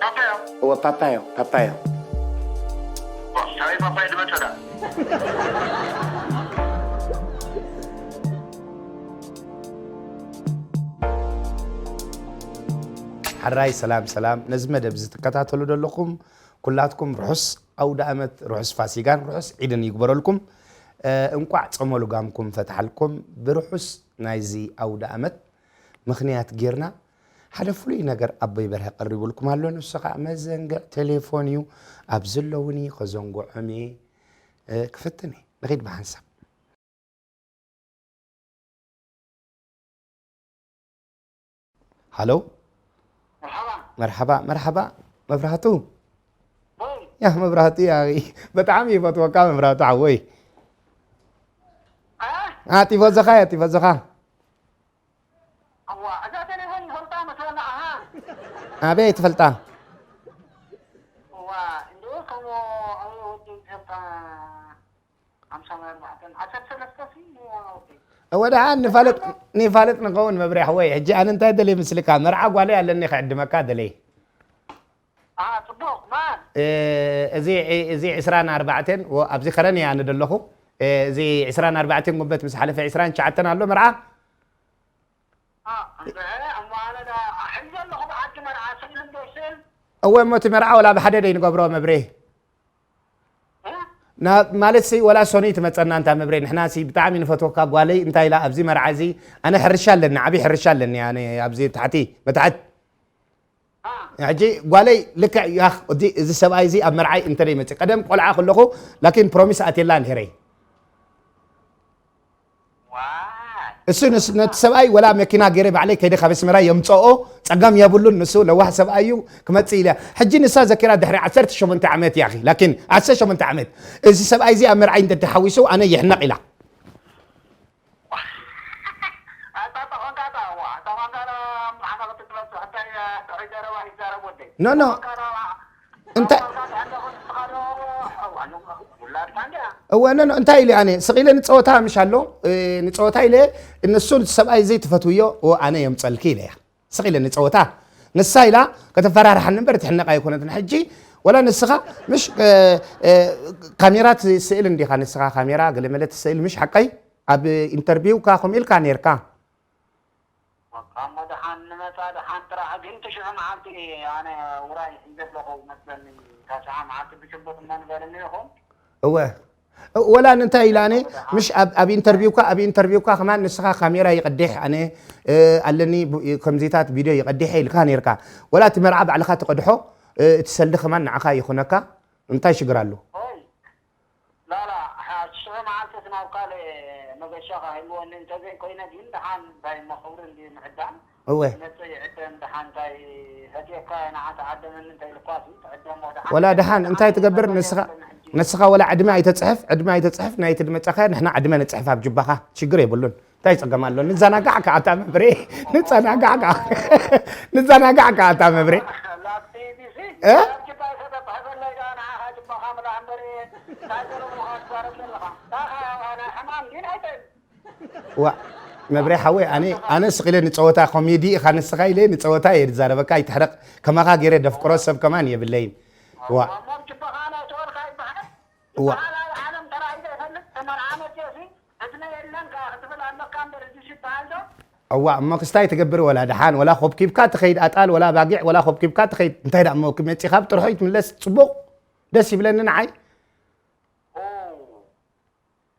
ፓፓዮ። እወ፣ ፓፓዮ፣ ፓፓዮ። ኦ፣ ሳይ ፓፓዮ ድመጸዳ። ሓራይ ሰላም ሰላም፣ ነዚ መደብ እዚ ትከታተሉ ዘለኹም ኩላትኩም ርሑስ ኣውደ ኣመት፣ ርሑስ ፋሲጋን ርሑስ ዒድን ይግበረልኩም። እ፣ እንቋዕ ጾመ ልጓምኩም ፈትሓልኩም። ብርሑስ ናይዚ ኣውደ ኣመት ምኽንያት ጌርና ሓደ ፍሉይ ነገር ኣቦይ በርሀ ቀሪቡልኩም ኣሎ። ንሱ ኸዓ መዘንግዕ ቴሌፎን እዩ። ኣብዚ ኣለውኒ፣ ከዘንግዖም እየ። እ፣ ክፍትን እየ። ንኺድ ብሓንሳብ። ሃሎ። መርሓባ። መርሓባ፣ መርሓባ። መብራህቱ። ወይ። ያ መብራህቱ፣ ያ። በጣም ይፈትወካ መብራህቱ ሓወይ። አ? አ፣ ቲፎዞኻ እያ፣ ቲፎዞኻ። እዋ፣ እዛ ቴሌፎን ይፈልጣ መስለና፣ ኣሃ። ኣበይ ትፈልጣ? እዋ፣ እንዶ፣ ከምኡ፣ ኣበይ ወዲ ይፈልጣ? ሓምሳ ኣርባዕተ፣ ዓሰርተ ሰለስተ ሲ፣ እዋ፣ ኦኬ። እወ፣ ደሓን ንፋለጥ፣ ንፋለጥ ንኸውን መብርያ ሓወይ። ሕጂ ኣነ እንታይ ደልየ ምስልካ? መርዓ ጓለይ ኣለኒ ክዕድመካ ደልየ። አ፣ ጽቡቕ፣ ማን? እ፣ እዚ፣ እዚ ዕስራን ኣርባዕተን፣ ወ-፣ ኣብዚ ከረን እየ ኣነ ደለኹ። እ፣ እዚ ዕስራን ኣርባዕተን ጉንበት ምስ ሓለፈ ዕስራን ትሽዓተን ኣሎ መርዓ። አ፣ እንተ፣ እሞ ኣነ ዳ፣ ሕጂ ኣለኹ ብዓዲ መርዓ፣ ስእል እንዶ ስእል። እወ፣ እሞ እቲ መርዓ ወላ ብሓደ ደይ ንገብሮ መብሬ? እ? ና-፣ ማለት ሲ፣ ወላ ሶኒ ትመጸና እንታ መብሬ፣ ንሕና ሲ ብጣዕሚ ንፈትወካ ጓለይ፣ እንታይ ኢላ ኣብዚ መርዓ እዚ፣ ኣነ ሕርሻ ኣለኒ፣ ዓቢ ሕርሻ ኣለኒ፣ ኣነ ኣብዚ ታሕቲ፣ መታሕት። አ። ሕጂ ጓለይ ልክዕ ያኽ፣ እዚ፣ እዚ ሰብኣይ እዚ ኣብ መርዓይ እንተ ደይ መጽእ፣ ቀደም ቆልዓ ከለኹ፣ ላኪን ፕሮሚስ ኣትየላ ነይረይ። ዋይ። እሱ ንስ-፣ ነቲ ሰብኣይ ወላ መኪና ገይረ ባዕለይ ከይደ ካብ ኣስመራ የምጽኦ፣ ጸገም የብሉን፣ ንሱ ለዋህ ሰብኣይ እዩ፣ ክመጽእ ኢለ። ሕጂ ንሳ ዘኪራ ድሕሪ ዓሰርተ ሸሞንተ ዓመት እያ፣ ላኪን ዓሰርተ ሸሞንተ ዓመት፣ እዚ ሰብኣይ እዚ ኣብ መርዓይ እንተ ተሓዊሱ ኣነ ይሕነቕ ኢላ። ኣታ ተኾንካ፣ ኣታ፣ ዋ፣ ተኾንካ፣ ዶ፣ ምሓና ክትትበጽሕ፣ እንታይ፣ ጥዑይ ዘረባ ይዛረብ ወደይ። ኖ፣ ኖ። ተኾንካ፣ ዶ፣ እንታይ? እወ፣ ኖ፣ ኖ፣ እንታይ ኢለ ኣነ? ስቕ ኢለ ንጸወታ ምሽ ኣሎ፣ እ፣ ንጸወታ ኢለ፣ እነሱ ሰብኣይ ዘይትፈትውዮ፣ እወ፣ ኣነ የምጸልኪ ኢለያ። ስቕ ኢለ ንጸወታ። ንሳ ኢላ ከተፈራርሓኒ እምበር ትሕነቕ ኣይኮነትን። ሕጂ ወላ ንስኻ ምሽ፣ እ፣ እ፣ ካሜራ ትስእል እንዲኻ ንስኻ፣ ካሜራ ገለመለ ትስእል ምሽ ሓቀይ? ኣብ ኢንተርቪውካ ከምኡ ኢልካ ኔርካ። በቃ እሞ ደሓን ንመጻ፣ ደሓን ጥራሕ። ግን ትሽዑ መዓልቲ ኣነ ውራይ ሒዘ ኣለኹ መስለኒ። እታ ሽዓ መዓልቲ ብጭቡጥ እሞ ንገርኒ ኢኹም። እወ። ወላ እንታይ ኢላ ኣነ፣ ምሽ ኣብ፣ ኣብ ኢንተርቪውካ፣ ኣብ ኢንተርቪውካ ከማን ንስኻ ካሜራ ይቐድሕ፣ ኣነ፣ እ፣ ኣለኒ ቡ-፣ ከምዚታት ቪድዮ ይቐድሕ ኢልካ ኔርካ። ወላ እቲ መርዓ ባዕልኻ ትቐድሖ፣ እ፣ እቲ ሰልዲ ከማን ንዓኻ ይኹነካ። እንታይ ሽግር ኣሎ? ኦይ። ላላ፣ ሓ-፣ ሽዑ መዓልቲ እቲ ናብ ካልእ መገሻ ክህልወኒ እንተዘይኮይነ ግን ደሓን እንታይ እሞ ክብሪ እንድዩ ምዕዳም። እወ። መጽእ ይዕደም ደሓን እንታይ ፈትየካ ንዓ ተዓደመኒ እንታይ ኢልኳሲ ትዕደሞ ደሓን። ወላ ደሓን እንታይ ትገብር ንስኻ? ንስኻ ወላ ዕድመ ኣይተጽሕፍ፣ ዕድመ ኣይተጽሕፍ፣ ናይቲ ድመጻኻ ንሕና ዕድመ ንጽሕፍ ኣብ ጅባኻ። ሽግር የብሉን። እንታይ ጸገም ኣሎ? ንዘናጋዕ ከኣ እታ መብሬ፣ ንዘናጋዕ ከኣ። ንዘናጋዕ ከኣ እታ መብሬ። ላፕቲ ቢሲ፣ እ? ኣብ ጅባይ ከተጥሕፈለይ ደኣ ንዓኻ ጅባኻ ምልኣ እምበር፣ እንታይ ገለ ምዃን ትዛረብ ዘለኻ? እንታይ ኸኣ ሕማም ድዩ ናይ ጥዕና? ዋ፣ መብሬ ሓወይ፣ ኣነ፣ ኣነ ስቕ ኢለ ንጸወታ ኮሜዲ ኢኻ ንስኻ ኢለ ንጸወታ እየ ዝዛረበካ፣ ኣይትሕረቕ። ከማኻ ገይረ ደፍቅሮ ሰብ ከማን የብለይን። ዋ። እሞ ኣብ ጅባኻ ናይ ተወልካ ይበሃል? ዋ። ይበሃል ኣብ ዓለም ተራእዩ ዘይፈልጥ፣ ተመርዓ መጽዮሲ፣ ዕድመ የለን ከኣ ክትብል ኣለካ እምበር፣ እዚ ይበሃል ዶ? እዋ፣ እሞ ክስታይ ትገብር ወላ ደሓን፣ ወላ ኮብኪብካ ትኸይድ ኣጣል፣ ወላ ባጊዕ፣ ወላ ኮብኪብካ ትኸይድ። እንታይ ደኣ እሞ መጺኻ ብጥርሑ ይትምለስ፣ ጽቡቕ፣ ደስ ይብለኒ ንዓይ። ኦ፣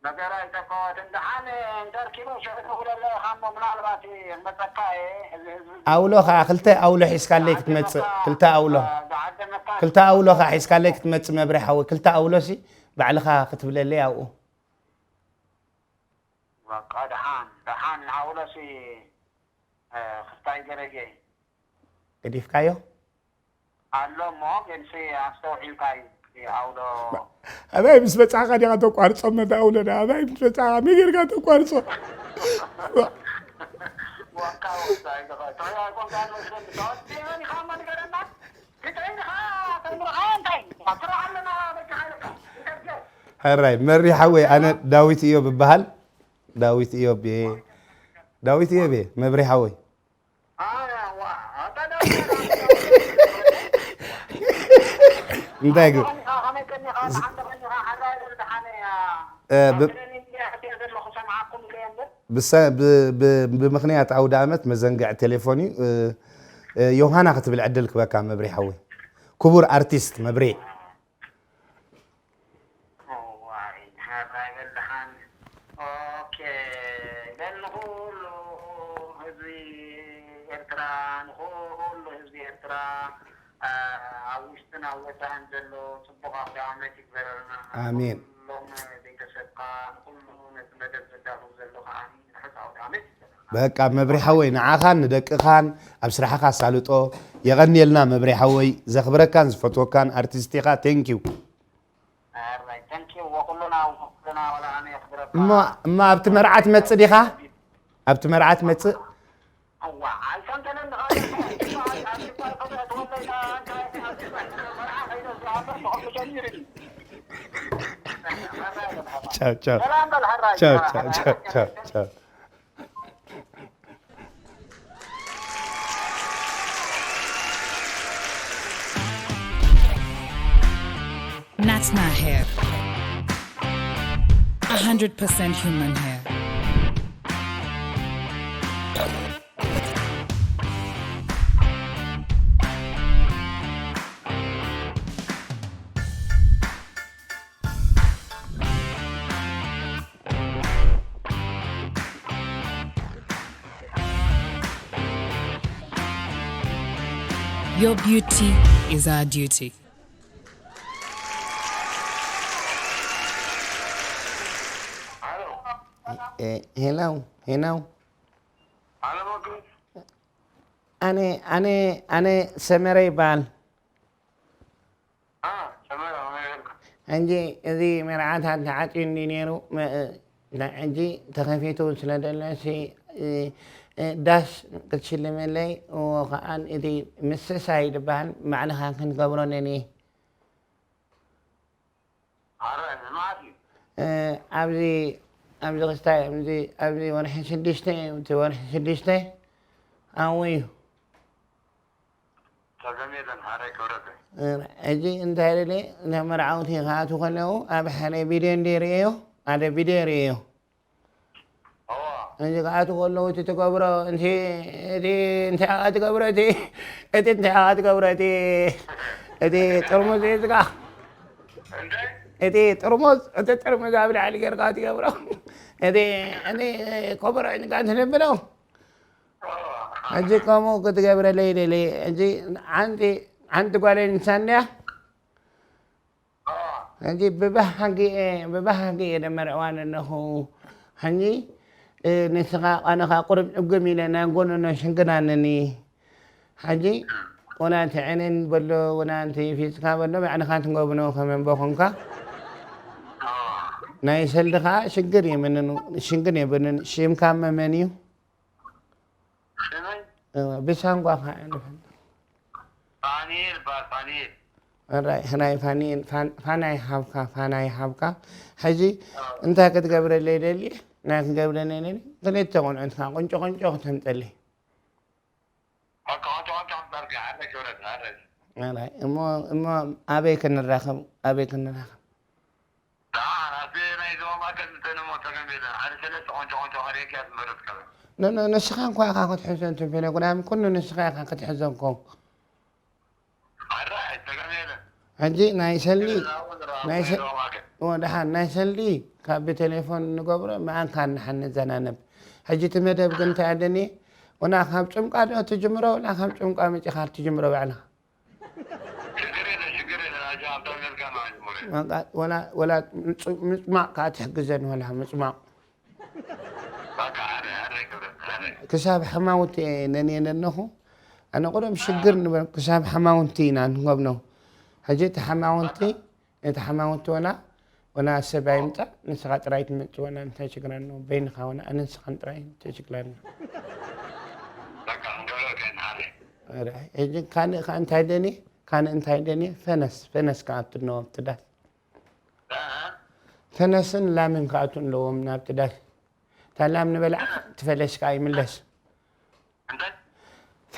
ነገር ኣይተፋወትን። ደሓን እንተርኪበ ሽዑ ትውለለ ኢኻ እሞ ምናልባት መጸካ እየ። እዚ ህዝቢ ኣውሎ ኸዓ ክልተ ኣውሎ ሒዝካለይ ክትመጽእ፣ ዝዓደመካ፣ ክልተ ኣውሎ። እ፣ ዝዓደመካ ክልተ ኣውሎ ኸዓ ሒዝካለይ ክትመጽእ መብሬ ሓወይ፣ ክልተ ኣውሎሲ ባዕልኻ ክትብለለይ ኣብኡ። በቃ ደሓን፣ ደሓን ንኣውሎሲ፣ እ፣ ክስታይ ገረጌ። ገዲፍካዮ? ኣሎ እሞ፣ ግንሲ ኣስተውዒልካ እዩ፣ ኣውሎ። ኣባይ ምስ በጻሕካ ዲኻ ተቋርጾ፣ መታ ኣውሎ ደኣ? ኣባይ ምስ በጻሕካ መይ ጌርካ ተቋርጾ? ዋካ ወሳይ፣ ጥዑይ ኣይኮንካን መስለኒ። ተወዲእን ኢኻ እሞ ንገረና። ግጥዒ ኢኻ፣ ተምርኻ እንታይ? ስራሕ ኣለና፣ በቃ፣ ሃይለካ። ኢንተርቪው። ሕራይ፣ መሪ ሓወይ፣ ኣነ ዳዊት እዮብ እበሃል። ዳዊት እዮብ እየ። ዳዊት እዮብ እየ፣ መብሪ ሓወይ። ኣያ፣ ዋ፣ ኣታ እንታይ ግ- ከመይ ቀኒኻ? ደሓን ዶ ቀኒኻ? ሓራይ ዶ ደሓን እያ? እ፣ ብ- ኣብ ትሬኒንግ እየ ኣትየ ዘለኹ፣ ሰምዓኩም ኢለ እየ እምበር። ብሰ-፣ ብ-፣ ብ-፣ ብምኽንያት ኣውደ ኣመት መዘንግዕ ቴሌፎን እዩ። እ፣ እ፣ ዮሃና ክትብል ዕድል ክበካ መብሬ ሓወይ። ክቡር ኣርቲስት መብሬ። እዋይ፣ ሓራይ በል ደሓን። ኦኬ፣ በል ንኹሉ ህዝቢ ኤርትራ፣ ንኹሉ ህዝቢ ኤርትራ፣ ኣ፣ ኣብ ውሽጥን ኣብ ወጻእን ዘሎ ጽቡቕ ኣውደ ዓመት ይግበረልና። ኣሜን። ንኹሎም ቤተሰብካ፣ ንኹሉ ነቲ መደብ ዘዳልዉ ዘሎ ከኣ ርሑስ ኣውደ ዓመት ይግበረልና። በቃ መብሪ ሓወይ፣ ንዓኻን ንደቅኻን ኣብ ስራሕኻ ኣሳልጦ። የቐንየልና መብሪ ሓወይ፣ ዘኽብረካን ዝፈትወካን ኣርቲስት ኢኻ። ቴንኪዩ። ኣራይ፣ ተንኪ ወኩልና ወኩልና ወላ ኣነ የኽብረካ። እሞ፣ እሞ ኣብቲ መርዓ ትመጽእ ዲኻ? ኣብቲ መርዓ ትመጽእ? እዋ፣ ኣይሰምተለን ድኻ? ቻው፣ ቻው። ሰላም በል፣ ሕራይ። ቻው፣ ቻው፣ ቻው፣ ቻው፣ ቻው። Natna hair. A hundred percent human hair. Your beauty is our duty. ሄሎ፣ ሄሎ። ኣነ፣ ኣነ፣ ኣነ ሰመረ ይበሃል። አ፣ ሰመረ፣ ከመይ ጌርካ? ሕጂ እዚ መርዓታት ተዓጽዩ እንዲ ነይሩ፣ መ-፣ እ፣ ዳ-፣ ሕጂ ተኸፊቱ ስለ ደሎ፣ እሲ፣ እ፣ እ፣ ዳስ ክትሽልመለይ፣ እዎ፣ ከኣን እቲ ምስሳይ ዝበሃል ባዕልኻ ክንገብሮ ነኒ። ኣረ፣ ንመዓስ እዩ? እ፣ ኣብዚ፣ ኣብዚ ክስታይ፣ ኣብዚ፣ ኣብዚ ወርሒ ሽዱሽተ እዩ፣ እቲ ወርሒ ሽዱሽተ ኣብኡ እዩ። ጸገም የለን፣ ሓራይ ክብረተይ። እ፣ ሕጂ እንታይ ደልየ፣ እቶም መርዓውቲ ክኣትዉ ከለዉ፣ ኣብ ሓደ ቪድዮ እንድየ ርእየዮ፣ ሓደ ቪድዮ ርእየዮ። እዋ። ሕጂ ክኣትዉ ከለዉ፣ እቲ ትገብሮ፣ እቲ፣ እቲ እንታይ ኢኻ ትገብሮ፣ እቲ፣ እቲ እንታይ ኢኻ ትገብሮ፣ እቲ፣ እቲ ጥርሙዝ ሒዝካ፣ እንታይ? እቲ ጥርሙዝ፣ እቲ ጥርሙዝ ኣብ ላዕሊ ጌርካ ትገብሮ። እቲ፣ እቲ ከበሮ ሒዝካ ትነብሎ። ሕጂ ከምኡ ክትገብረለይ ይደሊ። ሕጂ ሓንቲ፣ ሓንቲ ጓለይ ንሳ እንድያ። ሕጂ ብባህጊ እየ፣ ብባህጊ እየ ደመርዕዋ ዘለኹ። ሕጂ፣ እ፣ ንስኻ ቃንኻ ቁሩብ ዕግም ኢለ ናብ ጎንኖ ሽንግናንኒ። ሕጂ፣ ወላ እቲ ዕንን በሎ፣ ወላ እቲ ፊስካ በሎ፣ ባዕልኻ ትገብኖ ከመን በኹንካ። ናይ ሰልዲ ኸዓ ሽግር የብንን፣ ሽግር የብልን። ሽምካ መመን እዩ? ሽመይ? እወ፣ ብሳንጓ ኸዓ ንፈልጥ። ፋኒኤል ይበሃል፣ ፋኒኤል። እራይ፣ ሕናይ ፋኒኤል፣ ፋን-፣ ፋና ይሃብካ፣ ፋና ይሃብካ። ሕጂ እንታይ ክትገብረለይ ደልየ? ናይ ክገብረለይ ደልየ? ክልተ ቆልዑትካ ቁንጮ ቁንጮ ክተምፀለይ። በቃ፣ ቆንጮ ቆንጮ ክምፀልካ፣ ኣረ ክብረት፣ ኣረ። እራይ፣ እሞ፣ እሞ ኣበይ ክንራኸብ? ኣበይ ክንራኸብ? ደሓን፣ ኣቲ ናይ ዞባ ማእከል እንተን እሞ ጸገም የለን። ሓደ ሰለስተ ቆንጆ ቆንጆ ከርእየካ እየ ዝመረጽካ። ኖ፣ ኖ፣ ንስኻ እንኳ ኢኻ ክትሕዞ እንትን ፕሮግራም ኩሉ ንስኻ ኢኻ ክትሕዞ እኮ። ኣረ፣ ጸገም የለን። ሕጂ ናይ ሰልዲ፣ የለን፣ ኣብኡ ንራኸብ ናይ ናይ ሰ-፣ ዞባ ማእከል። እዎ፣ ደሓን፣ ናይ ሰልዲ ካብ ብቴሌፎን ንገብሮ፣ መኣንካ ንሓን ንዘናነብ። ሕጂ እቲ መደብ ግን እንታይ ኣለኒ? ወላ ካብ ጭምቃ ዶ ትጅምሮ፣ ወላ ካብ ጭምቃ መጺኻ ትጅምሮ ባዕልኻ? ሽግር የለን፣ ሽግር የለን። ኣጆ ሃብታም ነልካ ማለት ነው። በቃ፣ ወላ፣ ወላ ምጽ-፣ ምጽማቕ ከኣ ትሕግዘን፣ ወላ ምጽማቕ። በቃ፣ ኣረ፣ ኣረ፣ ክብረት፣ ኣረ። ክሳብ ሓማውንቲ እየ ነንየ ነነኹ። ኣነ ቁሩብ ሽግር ንበል፣ ክሳብ ሓማውንቲ ኢና ንገብኖ። ሕጂ እቲ ሓማውንቲ፣ በቃ። እቲ ሓማውንቲ ወላ፣ ወላ ሰብ ኣይምጻእ፣ ንስኻ ጥራይ ትመጽእ፣ ወላ እንታይ ችግር ኣለዎ? በይንኻ ወላ ኣነ ንስኻን ጥራይ እንታይ ችግር ኣለዎ? በቃ፣ ክንገብሮ ከይንሓለ። ኣረ፣ ሕጂ ካልእ ከኣ እንታይ ደልየ? ካልእ እንታይ ደልየ? ፈነስ፣ ፈነስ ክኣቱ ኣለዎ ኣብቲ ዳስ። እ? ፈነስን ላምን ክኣቱ ኣለዎም ናብቲ ዳስ። እታ ላም ንበልዓ፣ እቲ ፈለስ ከኣ ይምለስ። እንታይ?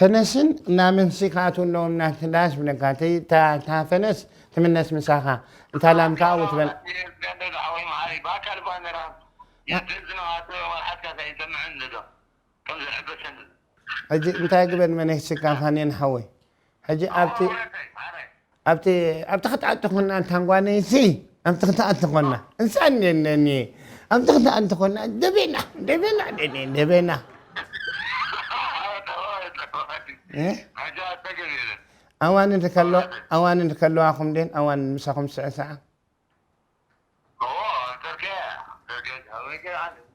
ፈነስን እናመንሲ ክኣትዉ ኣለዎም እናትዳስ ብለካ። እታ ፈነስ ትምነስ ምሳኻ። እታ ላም ከዓ ኣብኡ ትበል። ኣትየ ዝገደድ ሓወይ መዓረይ፣ ብኣካል እኳ ነራ የዘዝኖ፣ ኣቶ መርሓትካ ከይሰምዐን ዘሎ። ከም ዝዕበሰን ዘሎ። ሕጂ እንታይ ግበር መነስካ ፋንየን ሓወይ። ሕጂ ኣብቲ ኣብቲ ኣብቲ ክትኣቲ ኮና እንታን ጓነይሲ ኣብቲ ክትኣቲ ኮና እንሳን የነኒ ኣብቲ ክትኣቲ ኮና ደቤና ደቤና ደኔ ደቤና እ? ኣዋን እንተከሎ ኣዋን እንተከለዋኹም ደን ኣዋን ምሳኹም ስዕሳዓ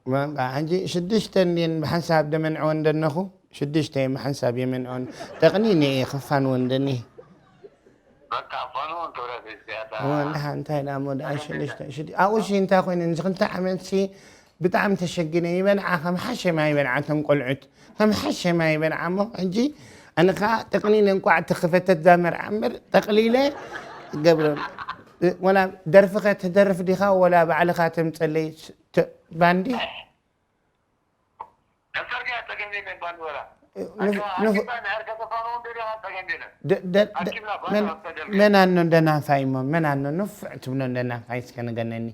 በቃ ሕጂ ሽዱሽተ እንድየን ብሓንሳብ ደመንዕወን ደነኹ። ሽዱሽተ እየን ብሓንሳብ የመንዕወን። ጠቕኒነ እየ ክፋንወን ደኒ። በቃ ፋንወን ክብረት እስኪ ኣታ። እወ፣ ደሓ እንታይ ደኣ እሞ ደኣ ሽዱሽተ ሽዱ ኣብኡ ሲ እንታይ ኮይነን እዚ ክልተ ዓመት ሲ ብጣዕሚ ተሸጊነ ይበልዓ ከም ሓሸማ ይበልዓ እተን ቆልዑት። ከም ሓሸማ ይበልዓ እሞ ሕጂ ኣነ ከዓ ጠቕሊለ እንቋዕ ተኸፈተት እዛ መርዓ እምበር ጠቕሊለ ገብረ ወላ ደርፍኸ ትደርፍ ዲኻ ወላ ባዕልኻ ተምፀለይ ስ- ተ- ባንዲ ከሰርጊያ ጸገም የለን ባንድ ወላ ንፍ- ንፍ- ኣኪባ ንዕር ከተፋነው እንደዲኻ ጸገም የለን ደ- ደ- ደ- ኣኪብና ባንድ መን- ወሰደልከ መን ኣኖ እንደናፋይ እሞ መን ኣኖ ንፍዕ ትብሎ እንደናፋይ እስከ ንገነኒ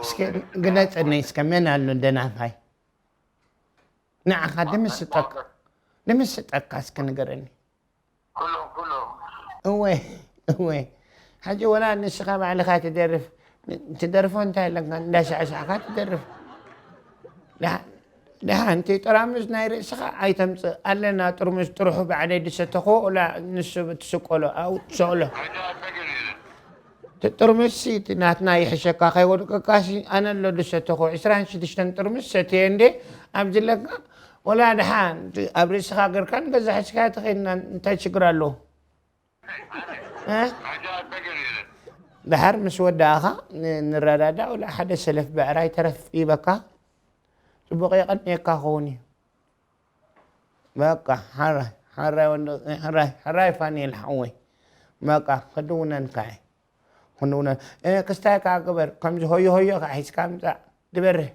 እስከ ግለፀኒ እስከ መን ኣሎ እንደናፋይ ንዓኻ ድምስጠካ ድምስጠካ እስከ ንገረኒ ኩሎም ኩሎም እወ እወ ሕጂ ወላ ንስኻ ባዕልኻ ትደርፍ ትደርፎ እንታይ ኣለካ እንዳሻዕሻዕካ ትደርፍ ደሓ- ደሓንቲ ጠራሙዝ ናይ ርእስኻ ኣይተምፅእ ኣለና ጥርሙዝ ጥርሑ ባዕለይ ድሰተኾ ላ ንሱ ትስቆሎ ኣው ትሰቕሎ ሕጂ ኣጸገም የለን እቲ ጥርሙዝ ሲ እቲ ናትና ይሕሸካ ከይወድቀካሲ ኣነ ኣሎ ድሰተኾ ዕስራን ሽዱሽተን ጥርሙዝ ሰትየ እንዴ ኣብዚ ለካ ወላ ደሓን ኣብ ርእስኻ ገርካ ንገዛ ሕዝካ ትኸይድና እንታይ ችግር ኣለዎ እ? ሕጂ ኣጸገም የለን ደሓር ምስ ወዳእኻ ን- ንረዳዳእ ወላ ሓደ ሰለፍ ብዕራይ ተረፍ ይበካ ጽቡቕ የቐንየካ ክኸውን እዩ በቃ ሓራይ ሓራይ ወዲ- ሓራይ ሓራይ ፋኒኤል ሓወይ በቃ ክድውነንካ እየ ክንውነ እ፣ ክስታይ ከዓ ግበር ከምዚ ሆዮ ሆዮ ከዓ ሒዝካ ምፃእ ድበርህ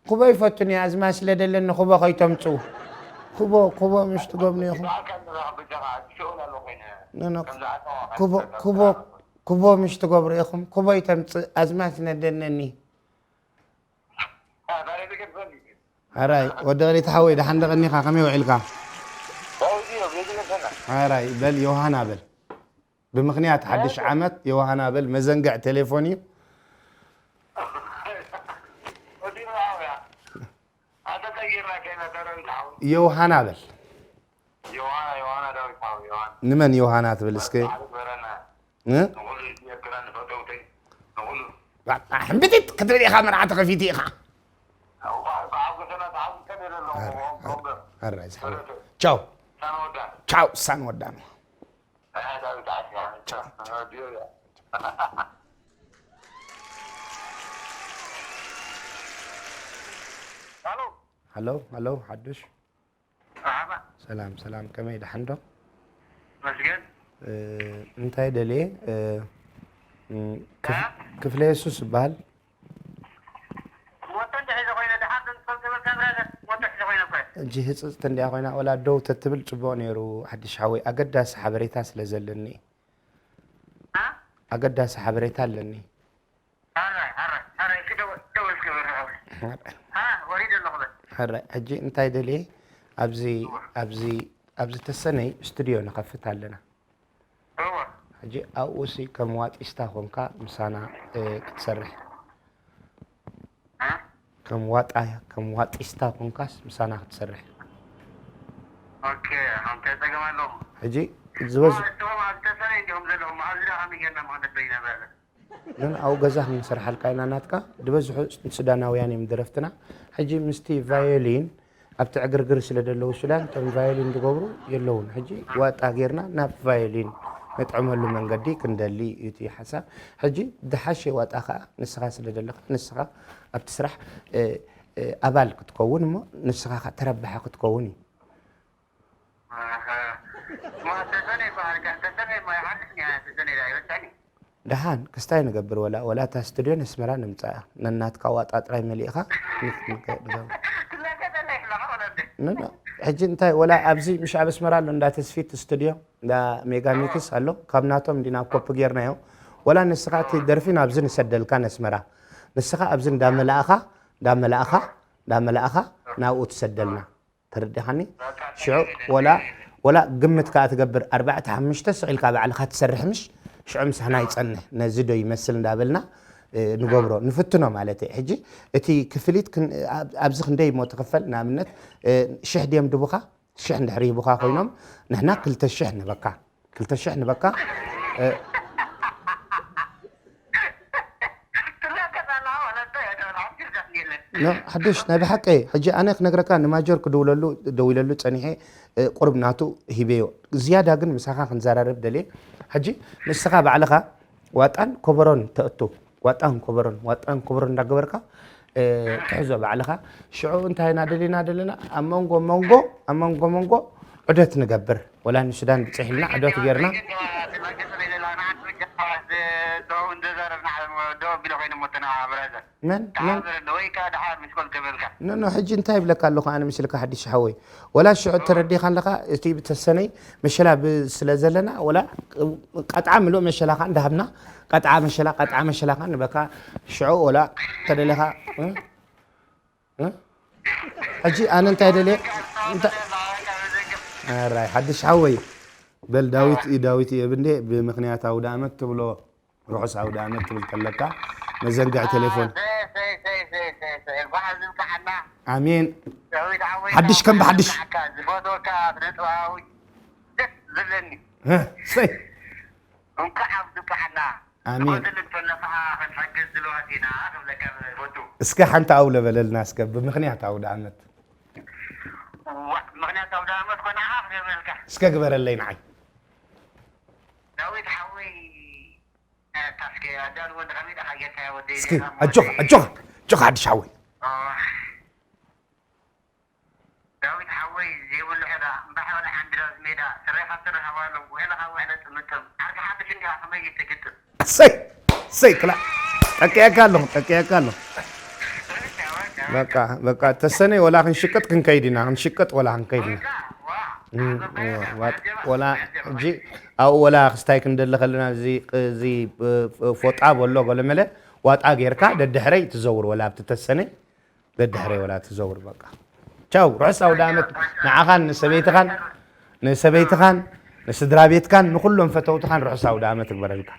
ኩቦ ይፈቱን እየ ኣዝማ ስለ ደለኒ ኩቦ ከይተምፅኡ ኩቦ ኩቦ ምሽ ትገብኑ ኢኹም ብኣካል ንራኸብ ብጃኻ ትሽኦል ኣሎ ኮይነ ኖ፣ ኖ፣ ከምዚ ኣተዋ ኩቦ ኩቦ ኩቦ ምሽ ትገብሩ ኢኹም ኩቦ ይተምፅእ ኣዝማ ስለ ደለኒ ታዲያ ዝገድፈኒ ሓራይ ወዲ ቕሊት ሓወይ ደሓን ደቐኒኻ ከመይ ውዒልካ ዳዊት እዮም የዝገድፈና ሓራይ በል ዮሃና በል ብምኽንያት ሓድሽ ዓመት ዮሃና በል መዘንግዕ ቴሌፎን እዩ ወዲና ኣውያ ኣተቀይርና ከይና ተረንታው ዮሃና በል ዮሃና ዮሃና ዳዊት ሓው ዮሃና ንመን ዮሃና ትብል እስከ ዓሊ በረና እ? ንኹሉ ህዝቢ ኤርትራ ንፈተውተይ ንኹሉ ሕምብጢጥ ክትብል ኢኻ መርዓ ተኸፊቱ ኢኻ ብሓጎሰና ተሓጉሰ ነረ ኣለኹ ኣራይ ዝሓወ ቻው ሳን ወዳ ቻው ሳን ወዳኑ ዳዊት ዓሻ ዲዮ ሃሎ ሃሎ ሓዱሽ መርሓባ ሰላም ሰላም ከመይ ደሓን ዶ መስገን እ፣ እንታይ ደልየ እ፣ ም፣ ክፍ- ክፍለ የሱስ ይበሃል ወጥን ተሒዘ ኮይነ ደሓን ትፈልጥ ትብል ከም ብራዘር ወጥን ተሒዘ ኮይነ እኮ ሕጂ ህፅፅቲ እንዲያ ኮይና ወላ ደው ተትብል ፅቡቕ ነይሩ ሓድሽ ሓወይ ኣገዳሲ ሓበሬታ ስለ ዘለኒ እ? ኣገዳሲ ሓበሬታ ኣለኒ ኣራይ ኣራይ ኣራይ እስኪ ደው ደው እስኪ በል ሓወይ እ ወሪደ ኣለኹ በል ሕራይ ሕጂ እንታይ ደልየ ኣብዚ ኣብዚ ኣብዚ ተሰነይ ስቱድዮ ንኸፍት ኣለና እወ ሕጂ ኣብኡ ሲ ከም ዋጢስታ ኮንካ ምሳና እ፣ ክትሰርሕ እ? ከም ዋጣ ከም ዋጢስታ ኮንካስ ምሳና ክትሰርሕ ኦኬ እንታይ ጸገም ኣለዎ ሕጂ ዝበዝ እቶም ኣብ ተሰነ እንዲኹም ዘለኹም ኣብዚ ዳ ከመይ ጌርና መኸነት በይና ብራዘር ግን ኣብኡ ገዛ ክንሰርሓልካ ኢና ናትካ ዝበዝሑ ሱዳናውያን እዮም ደረፍትና ሕጂ ምስቲ ቫዮሊን ኣብቲ ዕግርግር ስለ ዘለዉ ሱዳን እቶም ቫዮሊን ዝገብሩ የለውን ሕጂ ዋጣ ጌርና ናብ ቫዮሊን ነጥዕመሉ መንገዲ ክንደሊ እዩ እቲ ሓሳብ ሕጂ ዝሓሸ ዋጣ ከዓ ንስኻ ስለ ዘለኻ ንስኻ ኣብቲ ስራሕ እ፣ እ፣ ኣባል ክትከውን እሞ ንስኻ ከዓ ተረባሒ ክትከውን እዩ ኣሃ። ማ ተሰነ ይበሃል፣ ጋር ተሰነ ማ ይሓልፍ ኒያ ተሰነ ኢላ ይበልጣኒ። ደሓን ክስታይ ንገብር ወላ ወላ እታ ስቱድዮ ነስመራ ንምፃኣ ነናትካ ዋጣ ጥራይ መሊእኻ ንክ- ንክ- ንገብር። ትላገጠና ይሕለኻ ወለደ። ንኖ ሕጂ እንታይ ወላ ኣብዚ ምሽ ኣብ ኣስመራ ኣሎ እንዳ ተስፊት ስቱድዮ እንዳ ሜጋ ሚክስ ኣሎ፣ ካብ ናቶም እንዲና ኮፒ ጌርናዮ። ወላ ንስኻ እቲ ደርፊ ናብዚ ንሰደልካ ነስመራ፣ ንስኻ ኣብዚ እንዳመላእኻ እንዳመላእኻ እንዳመላእኻ ናብኡ ትሰደልና። ተረዲኻኒ? ሽዑ ወላ ወላ ግምት ከኣ ትገብር ኣርባዕተ ሓሙሽተ ስቕ ኢልካ ባዕልኻ ትሰርሕ ምሽ? ሽዑ ምሳና ይጸንሕ፣ ነዚ ዶ ይመስል እንዳበልና ንገብሮ ንፍትኖ ማለት እየ። ሕጂ እቲ ክፍሊት ኣብዚ ክንደይ እሞ ትኽፈል? ንኣብነት ሽሕ ድዮም ድቡኻ? ሽሕ እንድሕር ሂቡኻ ኮይኖም ንሕና ክልተ ሽሕ ንበካ፣ ክልተ ሽሕ ንበካ። ሓድሽ ናይ ብሓቂ ሕጂ ኣነ ክነግረካ ንማጆር ክድውለሉ ደዊለሉ ጸኒሐ፣ ቁርብ ናቱ ሂበዮ። ዝያዳ ግን ምሳኻ ክንዘራረብ ደልየ። ሕጂ ንስኻ ባዕልኻ ዋጣን ኮበሮን ተእቱ፣ ዋጣን ኮበሮን ዋጣን ኮበሮን እንዳገበርካ ትሕዞ ባዕልኻ። ሽዑ እንታይ ኢና ደሊና ደለና? ኣብ መንጎ መንጎ ኣብ መንጎ መንጎ ዑደት ንገብር፣ ወላ ንሱዳን ብፅሒልና ዑደት ጌርና። መን መን ኖ ኖ፣ ሕጂ እንታይ ይብለካ ኣለኹ ኣነ ምስልካ ሓዲሽ ሓወይ፣ ወላ ሽዑ ተረዲኻ ኣለኻ። እቲ ብተሰነይ መሸላ ስለ ዘለና ወላ ቀጥዓ ምሉእ መሸላኻ እንዳሃብና፣ ቀጥዓ መሸላ ቀጥዓ መሸላኻ ንበካ። ሽዑ ወላ ተደለኻ ሕጂ ኣነ እንታይ ደልየ ራይ ሓድሽ ሓወይ በል ዳዊት እዩ፣ ዳዊት እዩ እብንዴ ብምክንያት ኣውደ ኣመት ትብሎ ርሑስ ኣውደ ኣመት ትብል ከለካ መዘንግዕ ቴሌፎን። ኣሜን። ሓድሽ ከም ብሓድሽ። ዝፈትወካ ስነ ጥበባዊ ደስ ዝብለኒ። ሰይ እንኳዕ ኣብዝብዓና ኣሜን። ንቐፅል እንተሎ ከዓ ክንሕግዝ ድልዋት ኢና ክብለካ ዝፈቱ። እስከ ሓንቲ ኣውለ በለልና እስከ ብምክንያት ኣውደ ዓመት። ዋዕ፣ ምክንያት ኣውደ ዓመት ኮነ ከዓ ክገብረልካ። እስከ ግበረለይ ንዓይ። ዳዊት ሓወይ፣ ታስከ ኣዳልዎ ንኸመይ ደኻ ጌርካያ ወደይ እስኪ ዜና ኣጆኻ ሞተይ። ኣጆኻ ኣጆኻ ሓድሽ ሓወይ። ዳዊት ሓወይ ዘይብሉ ዕዳ እምባሕ ወላ ሓንድራዝ ሜዳ ስረኻ ስረ ሃባሎም ውዕለኻ ውዕለ ጥምጥም ዓርኪ ሓድሽ እንዲኻ ከመይ ይትግጥም። እሰይ እሰይ ክላ ጠቅየካ ኣለኹ ጠቅየካ ኣለኹ። በቃ በቃ ተሰነይ ወላ ክንሽቅጥ ክንከይድ ኢና ክንሽቅጥ ወላ ክንከይድ ኢና። ወላ ሕጂ ኣብኡ ወላ ክስታይ ክንደሊ ከለና እዚ ፎጣ በሎ ገለመለ ዋጣ ጌርካ ደድሕረይ ትዘውር ወላ ኣብቲ ተሰነይ ደድሕረይ ወላ ትዘውር በቃ። ቻው ርሑስ ኣውደ ዓመት ንዓኻን ንሰበይትኻን ንሰበይትኻን ንስድራ ቤትካን ንኹሎም ፈተውትኻን ርሑስ ኣውደ ዓመት ይግበረልካ።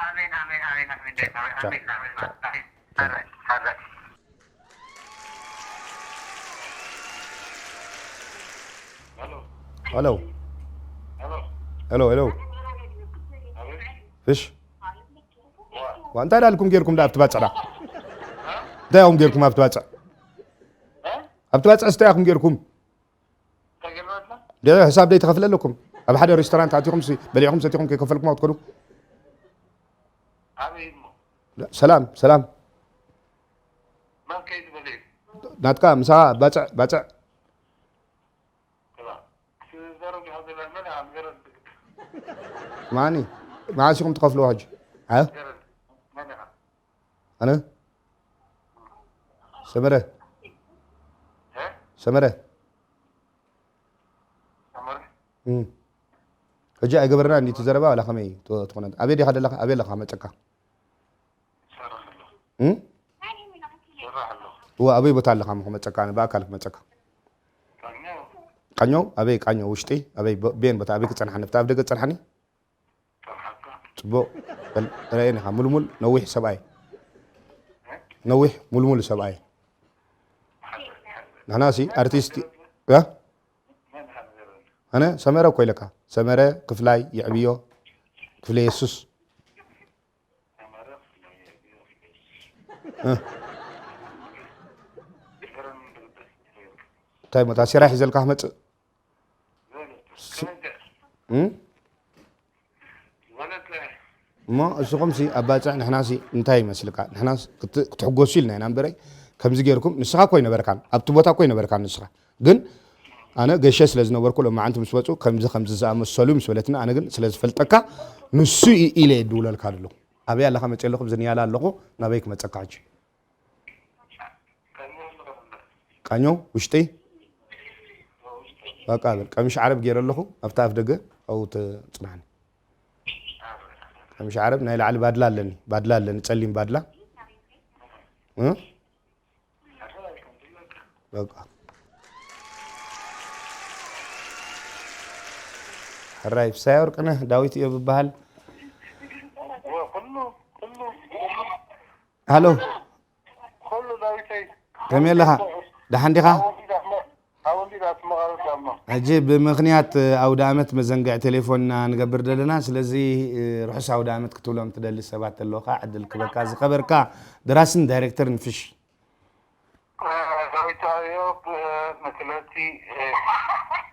ኣሜን ኣሜን ኣሜን ኣሜን ቻው ቻው ቻው። ሄሎ ሄሎ ሄሎ ፍሽ ዋ እንታይ ዳልኩም ጌርኩም ዳ ኣብቲ ባጽዕ ዳ እንታይ ያኹም ጌርኩም ኣብቲ ባጽዕ ኣብቲ ባጽዕ ስታይ ያኹም ጌርኩም ደ ሕሳብ ደይ ተኸፍለ ኣለኩም ኣብ ሓደ ሬስቶራንት ኣቲኹም ሲ በሊዕኹም ሰቲኹም ከይከፈልኩም ኣትከዱ ሰላም ሰላም ናትካ ምሳ ባጽዕ ባጽዕ ማኒ መዓስ ኢኹም ትኸፍልዎ ሕጂ ኣነ ሰመረ ሰመረ ሕጂ ኣይገበርና እንዲቱ ዘረባ ዋላ ከመይ ትኾነ ኣበይ ዲኻ ደለኻ ኣበይ ኣለኻ መፀካ እወ ኣበይ ቦታ ኣለኻ ክመፀካ ብኣካል ክመፀካ ቃኘው ኣበይ ቃኘው ውሽጢ ኣበይ ቤን ቦታ ኣበይ ክፀንሓኒ ኣብቲ ኣብ ደገ ፀንሓኒ ፅቡቕ ረአየኒ ኢኻ ሙልሙል ነዊሕ ሰብኣይ ነዊሕ ሙልሙል ሰብኣይ ንሕና ሲ ኣርቲስት ኣነ ሰመረ እኮ ኢለካ ሰመረ ክፍላይ ይዕብዮ ክፍለ የሱስ እንታይ ሞ ታሲራ ሒዘልካ ክመፅእ እሞ እስኹም ሲ ኣብ ባፅዕ ንሕና ሲ እንታይ ይመስልካ ንሕና ክትሕጎሱ ኢልና ኢና እምበረይ ከምዚ ገይርኩም ንስኻ እኮ ይነበርካን ኣብቲ ቦታ እኮ ይነበርካን ንስኻ ግን ኣነ ገሸ ስለ ዝነበርኩ ሎማዓንቲ ምስ መፁ ከምዚ ከምዚ ዝኣመሰሉ ምስ በለትና ኣነ ግን ስለ ዝፈልጠካ ንሱ ኢለ የድውለልካ ኣለኹ ኣበይ ኣለኻ መፅእ ኣለኹ ብዝንያላ ኣለኹ ናበይ ክመፀካ ሕጂ ቃኘው ውሽጢ በቃ በል፣ ቀሚሽ ዓረብ ገይረ ኣለኹ። ኣብታ ኣፍ ደገ ኣብኡ ተጽናሕኒ። ቀሚሽ ዓረብ ናይ ላዕሊ ባድላ ኣለኒ፣ ባድላ ኣለኒ፣ ጸሊም ባድላ። እ? በቃ። ሕራይ፣ ፍሳይ ወርቅነህ ዳዊት እዮ ብበሃል። ኩሉ፣ ኩሉ፣ ኩሉ፣ ሃሎ፣ ኩሉ ዳዊተይ። ከመይ ኣለኻ? ደሓን ዲኻ? ኣወሊድ ኣስመ-፣ ኣወሊድ ኣስመራ ዳሞ። ሕጂ ብምኽንያት ኣውደ ዓመት መዘንግዒ ቴሌፎንና ንገብር ዘለና። ስለዚ፣ ርሑስ ኣውደ ዓመት ክትብሎም ትደሊ ሰባት ኣለዉ ኸዓ ዕድል ክበካ። ዝኸበርካ ደራስን ዳይሬክተርን ፍሽ። ዳዊት ኣዮብ፣ ነቲ ለቲ፣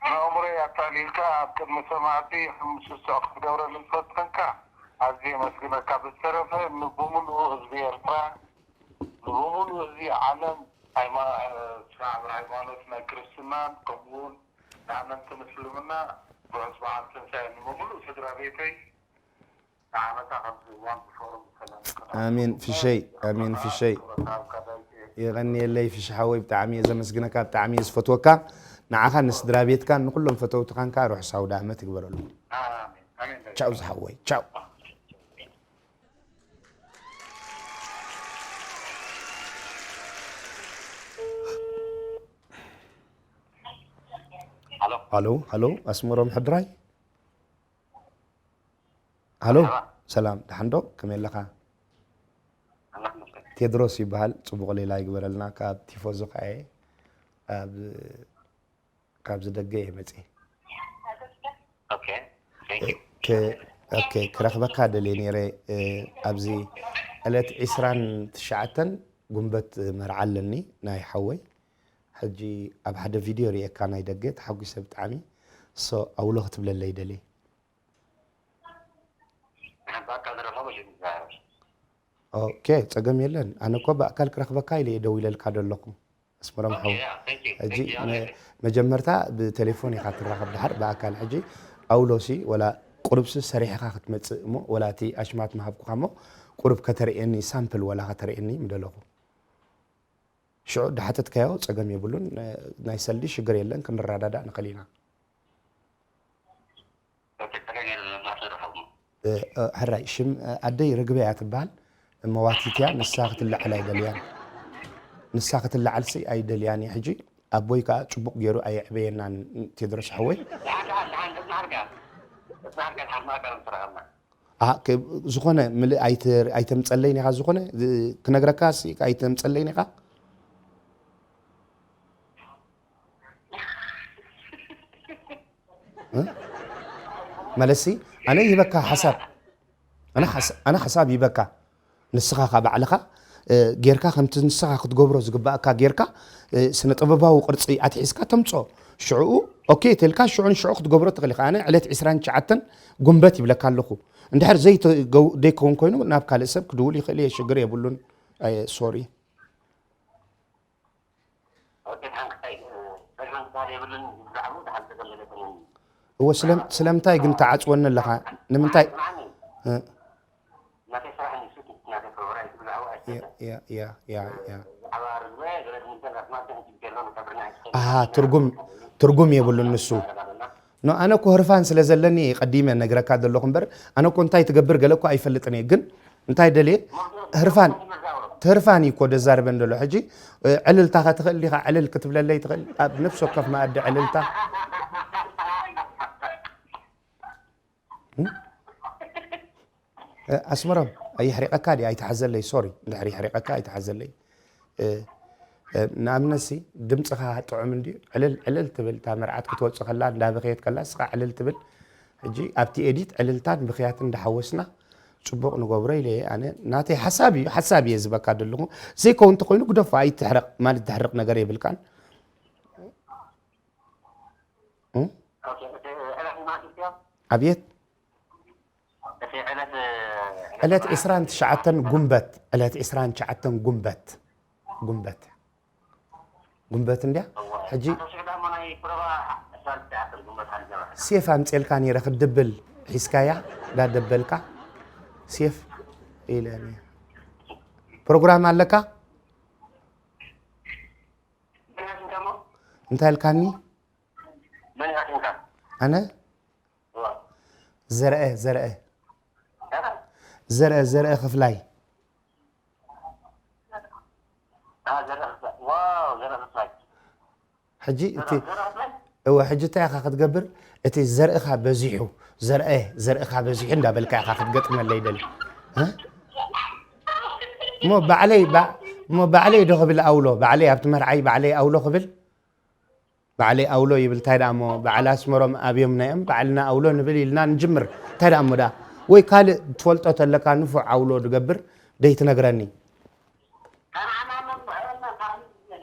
ንኣእምሮይ ኣታሊልካ ኣብ ቅድሚ ሰማዕቲ ሕምስሶ ክትገብረኒ ዝፈተንካ ኣዝየ የመስግነካ። ብዝተረፈ ንብምሉኡ ህዝቢ ኤርትራ፣ ንብምሉኡ ህዝቢ ዓለም፣ ሃይማ-፣ ስርዓት ሃይማኖት ናይ ክርስትናን፣ ከምኡ እውን ንኣመንቲ ምስልምና፣ ርሑስ በዓል ትንሳኤ። ንብምሉኡ ስድራ ቤተይ፣ ንዓመታ ከምዚ እዋን ብፎረም ብሰላም ንክነሕልፎ ኣሜን ፍሸይ፣ ኣሜን ፍሸይ። ክብረካ ኣብ ካዳይት እየ። የቐንየለይ ፍሽ ሓወይ፣ ብጣዕሚ እየ ዘመስግነካ፣ ብጣዕሚ እየ ዝፈትወካ። ንዓኻን ንስድራ ቤትካን ንኩሎም ፈተውትኻን ከኣ ርሑስ ኣውደ ዓመት ይግበረሉ። ኣሜን፣ ኣሜን። ቻው ዝሓወይ፣ ቻው። ሃሎ። ሃሎ፣ ሃሎ፣ ኣስመሮም ሕድራይ። ሃሎ፣ ሰላም። ሰላም፣ ደሓን ዶ? ከመይ ኣለኻ? ኣምላኽ ይመስገን። ቴድሮስ ይበሃል። ጽቡቕ ሌላ ይግበረልና። ካብ ቲፎዞ ከኣ እየ። ኣብ፣ ካብዚ ደገ እየ መጽየ። ኦኬ፣ thank you። ክ-፣ ኦኬ፣ ክረኽበካ ደልየ ነይረ። እ፣ ኣብዚ ዕለት ዕስራን ትሽዓተን ጉንበት መርዓ ኣለኒ ናይ ሓወይ። ሕጂ ኣብ ሓደ ቪድዮ ርእየካ ናይ ደገ ተሓጒሰ ብጣዕሚ። ሶ፣ ኣውሎ ክትብለለይ ደልየ። ንሓንቲ ኣካል ንራኸቦ እዩ ንዛረብ። ኦኬ፣ ጸገም የለን። ኣነ እኮ ብኣካል ክረኽበካ ኢለ እየ ደው ኢለልካ ዘለኹ። ኣስመሮም ኦኬ፣ ሓው። ያ፣ thank you፣ ሕጂ thank you፣ መ-፣ ኣሜን። መጀመርታ ብቴሌፎን ኢኻ ትራኸብ፣ ድሓር ብኣካል። ሕጂ ኣውሎሲ ወላ ቁሩብሲ ሰሪሕኻ ክትመጽእ እሞ፣ ወላ እቲ ኣሽማት ምሃብኩኻ እሞ፣ ቁሩብ ከተርእየኒ፣ ሳምፕል ወላ ከተርእየኒ ምደለኹ። ሽዑ ዳሓተትካዮ ጸገም የብሉን። ናይ ሰልዲ ሽግር የለን፣ ክንረዳዳእ ንኽእል ኢና። እ፣ እ፣ ሕራይ፣ ሽም፣ እ፣ ኣደይ ርግበ እያ ትበሃል። መዋቲት እያ፣ ንሳ ክትለዓል ኣይደልያን። ንሳ ክትለዓልሲ ኣይደልያን እየ። ሕጂ ኣቦይ ከኣ ጽቡቕ ገይሩ ኣየዕበየናን፣ ቴድሮስ ሓወይ። ኣሃ፣ ከ-፣ ዝኾነ ምልእ ኣይተ-፣ ኣይተምጸለይን ኢኻ፣ ዝኾነ ዝ-፣ ክነግረካ ሲ-፣ ኣይተምጸለይን ኢኻ። እ? ማለትሲ፣ ኣነ ይበካ ሓሳብ፣ ኣነ ሓስ-፣ ኣነ ሓሳብ ይበካ። ንስኻ ካብ ባዕልኻ፣ እ፣ ጌርካ ከምቲ ንስኻ ክትገብሮ ዝግባእካ ጌርካ፣ እ፣ ስነ ጥበባዊ ቅርጺ ኣትሒዝካ ተምጾ። ሽዑኡ፣ ኦኬ፣ ተልካ ሽዑ ንሽዑ ክትገብሮ ትኽእል ኢኻ። ኣነ ዕለት ዕስራን ትሽዓተን ጉንበት ይብለካ ኣለኹ። እንድሕር ዘይተ-፣ ገው-፣ ዘይከውን ኮይኑ ናብ ካልእ ሰብ ክድውል ይኽእል እየ፣ ሽግር የብሉን። ኣየ፣ ሶሪ። ኦኬ፣ ሓንክታይ፣ እ፣ ጸገም ክበሃል የብሉን፣ ብዛዕባኡ ደሓን ጸገም የለብንን። እወ፣ ስለም-፣ ስለምንታይ ግን ትዓጽወኒ ኣለኻ? ንምንታይ? ስምዓኒ። እ። ናተይ ስራሕ ንሱ፣ ናተይ ፕሮግራም ብዛዕባኡ ያ፣ ኣይትፈልጥን። ያ፣ ያ፣ ያ፣ ያ። ብዛዕባ ርግበ፣ ገለ ንምንታይ ናትና ሕጂ ጌርና ንቀብርና ኣይትፈልጥን። ኣሃ፣ ትርጉም፣ ትርጉም የብሉን ንሱ። ኖ፣ ኣነ እኮ ህርፋን ስለ ዘለኒ ቀዲመ ነግረካ ዘለኹ እምበር፣ ኣነ እኮ እንታይ ትገብር ገለ እኮ ኣይፈልጥን እየ። ግን እንታይ ደልየ? ህርፋን፣ ህርፋን እዩ እኮ ደዛርበን ዘሎ። ሕጂ፣ እ፣ ዕልልታ ከ ትኽእል ዲኻ? ዕልል ክትብለለይ ትኽእል? ኣብ ነፍሲ ወከፍ መኣዲ ዕልልታ። እ? እ፣ ኣስመሮም፣ ኣየሕሪቐካ ድየ? ኣይትሓዘለይ፣ ሶሪ። እንድሕር የሕሪቐካ ኣይትሓዘለይ። እ፣ እ፣ ንኣብነትሲ ድምፅኻ ጥዑም እንድዩ። ዕልል፣ ዕልል ትብል፣ እታ መርዓት ክትወፅእ ከላ፣ እንዳበኸየት ከላ፣ ንስኻ ዕልል ትብል። ሕጂ ኣብቲ ኤዲት ዕልልታን ብኽያትን እንዳሓወስና ፅቡቕ ንገብሮ ኢለ እየ። ኣነ ናተይ ሓሳብ እዩ፣ ሓሳብ እየ ዝበካ ዘለኹ። ዘይከውን እንተኾይኑ ግደፎ፣ ኣይትሕረቕ ማለት፣ ትሕርቕ ነገር የብልካን። እ? ኦኬ፣ እቲ ዕለት መዓስ እዩ? ኣብየት? እቲ ዕለት፣ ዕለት ዕስራን ትሽዓተን ጉንበት፣ ዕለት ዕስራን ትሽዓተን ጉንበት፣ ጉንበት፣ ጉንበት እንድያ። እዋ። ሕጂ ኣቶ ስዑድ ኣሞ ናይ ፕሮባ ዕስራን ትሽዓተን ጉንበት ሓሊፍና። ሴፍ ኣምጼልካ ነይረ ክድብል ሒዝካያ፣ ዳደበልካ። ሴፍ ኢለ እኔ። ፕሮግራም ኣለካ? እንታይ ኢልካኒ? መን ኢኻ ሽምካ? ኣነ እዋ። ዘርአ ዘርአ እ? ዘርአ ዘርአ ክፍላይ አ፣ ዘርአ ክፍላይ። ዋው፣ ዘርአ ክፍላይ። ሕጂ እቲ ዘርአ ክፍላይ? እወ ሕጂ እንታይ ኢኻ ክትገብር? እቲ ዘርእኻ በዚሑ ዘርአ ዘርእኻ በዚሑ እንዳበልካ ኢኻ ክትገጥመለይ ደሊ እ? እሞ ባዕለይ ባ- እሞ ባዕለይ ዶ ክብል ኣውሎ ባዕለይ ኣብቲ መርዓይ ባዕለይ ኣውሎ ክብል ባዕለይ ኣውሎ ይብል እንታይ ደኣ እሞ በዓል ኣስመሮም ኣብዮም ናዮም በዓልና ኣውሎ ንብል ኢልና ንጅምር እንታይ ደኣ እሞ ደኣ ወይ ካልእ ትፈልጦ ተለካ ንፉዕ ኣውሎ ድገብር ደይትነግረኒ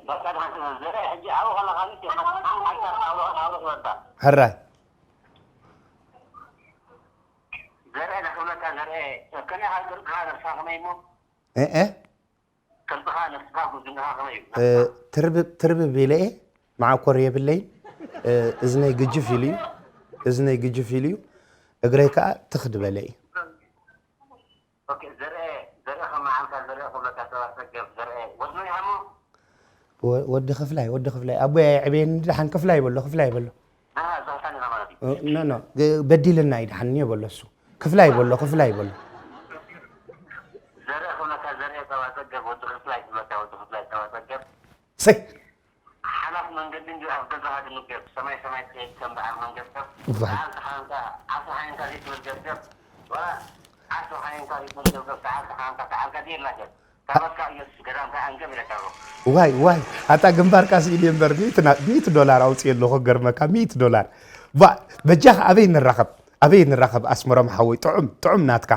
በቃ፣ ደሓን ትበል። ዘርአ፣ ሕጂ ኣብኡ ከለኻ ንስ ኢኻ ሓንሳብ ኣውሎ፣ ኣውሎ ትበልካ። ሕራይ ዘርአ፣ ንኽብለካ ዘርአ፣ ከመይ ኢኻ ቅርጽኻ ነብስኻ ከመይ እሞ? እእ ቅርጽኻ ነብስኻ ጉብዝናኻ ከመይ እዩ? እ፣ ትርብብ ትርብብ ኢለ እየ መዓኮር የብለይን እ፣ እዝነይ ግጅፍ ኢሉ እዩ እዝነይ ግጅፍ ኢሉ እዩ እግረይ ከዓ ትኽ ድበለ እዩ ኦኬ፣ ዘርአ፣ ዘርአ ከመዓልካ፣ ዘርአ ክብለካ፣ ጸባ ጸገብ፣ ዘርአ፣ ወድኖ ይሃሞ? ወ- ወዲ ክፍላይ ወዲ ክፍላይ ኣቦይ ኣየዕበየኒ ደሓን ክፍላይ በሎ ክፍላይ በሎ ኣሃ፣ ዛሕታን ኢኻ ማለት እዩ። እ፣ ኖ ኖ ግ- በዲልና እዩ ደሓን እኒኦ በሎ እሱ ክፍላይ በሎ ክፍላይ በሎ ዘርአ ክብለካ፣ ዘርአ ጸባ ጸገብ፣ ወዲ ክፍላይ ክብለካ፣ ወዲ ክፍላይ ጸባ ጸገብ። ሰይ ሓላፍ መንገዲ እንጂ ኣብ ገዛኻ ድምገብ፣ ሰማይ ሰማይ ትኸይድ ከም በዓል መንገብ ሰብ። ዋይ። በዓል ተሓንካ፣ ዓሶ ሓይንካ ዘይትብል ገብገብ። ወላ ዓሶ ሓይንካ ዘይትብል ገብገብ፣ ሰዓል ተሓንካ፣ ሰዓልካ ዘየላ ገብ። ታቦትካ ኢየሱስ ገዳምካ ኣንገብ ኢለካ ኣሎ። ዋይ ዋይ ኣታ ግንባርካ ስኢል እየ እምበር ሚእቲ ና- ሚእቲ ዶላር ኣውፅእ ኣለኹ ገርመካ ሚእቲ ዶላር ባ በጃኻ ኣበይ ንራኸብ ኣበይ ንራኸብ ኣስመሮም ሓወይ ጥዑም ጥዑም ናትካ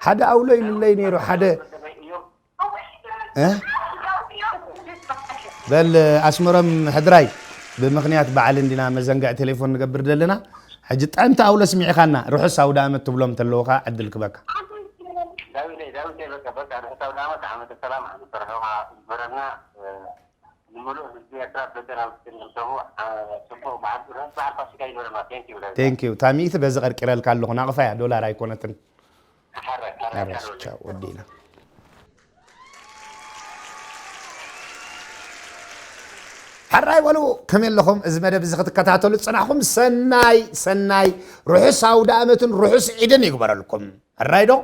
ሓደ ኣውሎ ኢሉለይ ነይሩ ሓደ በደበይ እዮም። እ? በል ኣስመሮም ሕድራይ ብምክንያት በዓል እንዲና መዘንግዕ ቴሌፎን ንገብር ዘለና ሕጂ ጥዕምቲ ኣውሎ ስሚዕኻና ርሑስ ኣውደ ኣመት ትብሎም ተለውኻ ዕድል ክበካ ዳዊተይ፣ ዳዊተይ፣ በቃ፣ በቃ፣ ርሑስ ኣውደ ኣመት፣ ዓመተ ሰላም፣ ዓመተ ርሕዋ ይግበረልና። እ፣ ንምሉእ ህዝቢ ኤርትራ፣ ደገን ኣብ ውሽጥን ንሰቡ፣ እ፣ ጽቡቕ በዓል፣ ርሑስ በዓል ፋሲካ ይግበረልና። Thank you፣ ዳዊት። ቴንኪዩ እታ ሚእቲ በዚ ቀርቂረልካ ኣለኹ ናቕፋ እያ ዶላር ኣይኮነትን ሓራይ፣ ሓራይ፣ ሓራይ ሓራይ። ቻው ወዲና ሓራይ በሉ ከመይ ኣለኹም እዚ መደብ እዚ ክትከታተሉ ዝፅናሕኩም ሰናይ ሰናይ ርሑስ ኣውደ ኣመትን ርሑስ ዒድን ይግበረልኩም ሕራይ ዶ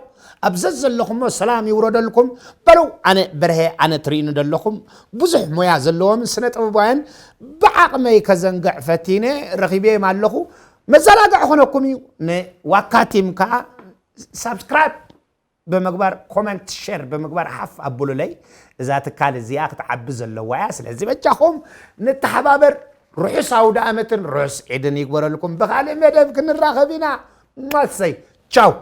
ኣብ ዘዘለኹሞ ሰላም ይውረደልኩም በሉ ኣነ በርሀ ኣነ ትርእኑ ዘለኹም ብዙሕ ሞያ ዘለዎም ስነ ጥበባውያን ብዓቕመይ ከዘንግዕ ፈቲነ ረኺበዮም ኣለኹ መዘናግዕ ኾነኩም እዩ ንዋካቲም ከዓ ሳብስክራይብ ብምግባር ኮመንት ሸር ብምግባር ሓፍ ኣብሉለይ እዛ ትካል እዚኣ ክትዓቢ ዘለዋ እያ ስለዚ በጃኹም ንተሓባበር ርሑስ ኣውደ ኣመትን ርሑስ ዒድን ይግበረልኩም ብካልእ መደብ ክንራኸብ ኢና ማሰይ ቻው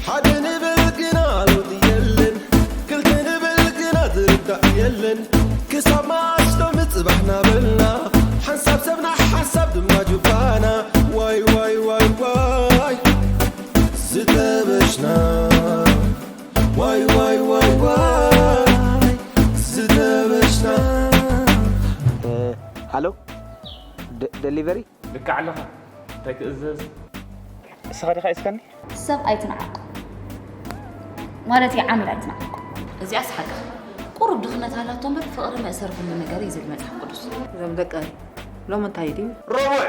ሓደ ንብል ግና ለውጢ የለን ክልተ ንብል ግና ዝርዳእ የለን ክሳብ መዓስ ዶ ምፅባሕ ናበልና ሓንሳብ ሰብና ሓንሳብ ድማ ጁባና ዋይ ዋይ ዋይ ዋይ ዝተበሽና ዋይ ዋይ ዋይ ዋይ ዝተበሽና ሃሎ ደሊቨሪ ልክዕ ኣለኻ። እንታይ ክእዘዝ? እስኻ ዲኻ እስከኒ ሰብ ኣይትንዓቕ ማለት እዩ ዓሚል ኣይትንዓቕ እዚኣስ ሓቂ ቁሩብ ድኽነት ሃላቶ እምበር ፍቕሪ መእሰሪ ኩሉ ነገር እዩ ዝብል መፅሓፍ ቅዱስ እዞም ደቀ ሎም እንታይ ድዩ ረቡዕ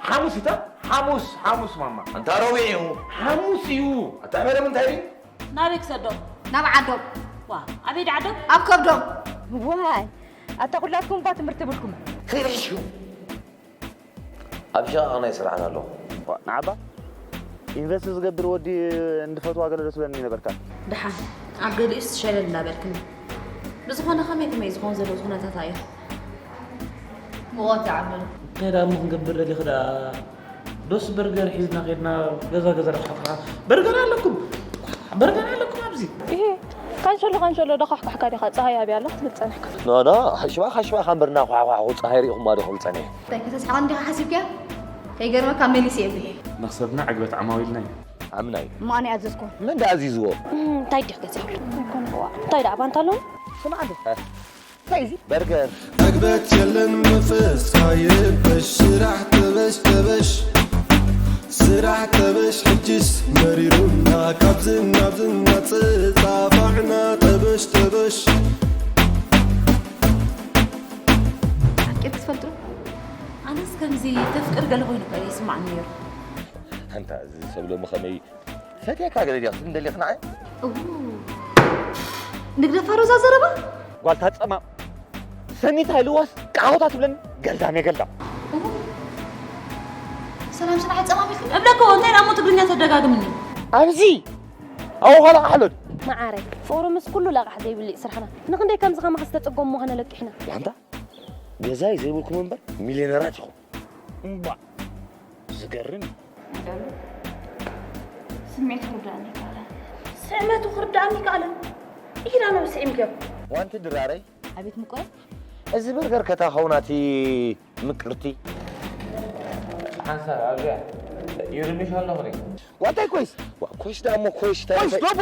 ሓሙስ እታ ሓሙስ ሓሙስ ማማ እንታ ረቡዕ እዩ ሓሙስ እዩ ኣታ መደብ እንታይ ድዩ ናበይ ክሰዶም ናብ ዓዶም ዋ ኣበይ ዳዓዶም ኣብ ከብዶም ዋይ ኣታ ኩላትኩም እኳ ትምህርቲ ብልኩም ከይርሕሹ ኣብ ሸቓቕ ናይ ስራሕና ኣለኹ ንዓባ ኢንቨስት ዝገብር ወዲ እንድፈትዋ ገለ ደስ ብለኒ ነበርካ ደሓን ኣብ ገሊኡስ ሸለል እናበልክኒ ብዝኾነ ከመይ ከመይ ዝኾን ዘለዉ ኩነታት ኣየ ብቆት ይዓብለሉ። እንታይ ደኣ እሞ ክንገብር ደሊኺ ደኣ? ዶስ በርገር ሒዝና ኸድና ገዛ ገዛ ረብሓትካ? በርገር ኣለኩም፣ በርገር ኣለኩም ኣብዚ። ይሄ ካንሸሎ ካንሸሎ ዶ ኳሕኳሕካ ዲኻ? ፀሃይ ኣብያ ኣላ ክትብል ፀኒሕካ። ኖ፣ ኖ፣ ሽባኻ ሽባኻ እምበር እናኳሕኳሕኩ ፀሃይ ሪኢኹማ ዶ ክብል ፀኒሐ? እንታይ ከተስሕቐኒ ዲኻ ሓሲብካያ? ከይገርመካ መሊሰ እየ ብሄ። መኽሰብና ዕግበት ዓማዊልና እዩ። ኣምናይ። እሞ ኣነ ኣዘዝኩ። መን ደኣ ኣዚዝዎ? እም፣ እንታይ ዲኽ ገዚእሉ? ኣይኮነ፣ እዋ። እንታይ ደኣ ባንታሎን? ስማዕ እንዶ። እ። እንታይ እዚ? በርገር። ዕግበት የለን መንፈስካ ይረበሽ፣ ስራሕ ተበሽ ተበሽ፣ ስራሕ ተበሽ ሕጅስ መሪሩና፣ ካብዝን ናብዝን እናተጻፋዕና ተበሽ ተበሽ። ሓቂ ትፈልጡ? ኣነስ ከምዚ ተፍቅር ገለ ኮይኑ እኮ ይስማዕኒ ነይሩ። ኣንታ እዚ ሰብ ሎሚ ከመይ ፈትየካ ገለ ድያ ክትብል ደሊኺ ንዓይ? እዉ። ንግደፋ ሮዛ ዘረባ? ጓልታ ጸማም ሰኒታ ኢልዋስ ቃሆታ ትብለኒ ገልዳም እየ ገልዳም። እዉ። ሰላም ስራሕ ጸማም ኢልክኒ? እብለክዎ እንታይ ደኣ እሞ ትግርኛ ተደጋግምኒ? ኣብዚ ኣዋኻ ለቓሕ ኣሎ ድዩ? መዓረይ፣ ፎረምስ ኩሉ ለቓሕ ዘይብሉ እዩ ስራሕና። ንኽንደይ ከምዚ ከማኻ ዝተጸገሙ ምዃና ለቂሕና። ያንታ ገዛይ ዘይብልኩም እምበር ሚልዮነራት ኢኹም። እምባ። ዝገርም እዩ። ይበሉ። ስምዒቱ ክርድኣኒ ይከኣለን። ስዕመቱ ክርድኣኒ ይከኣለን። ኢላ ነው ስዒም ገብ። ዋንቲ ድራረይ። ኣቤት ምቆይ። እዚ በርገር ከታ ኸውናቲ ምቅርቲ። ሓንሳብ ኣብዚኣ ይርምሽ ኣለኹ። ዋንታይ ኮይስ? ዋ፣ ኮይስ ደኣ እሞ ኮይስ፣ ኮይስ ታይ- ደቦ።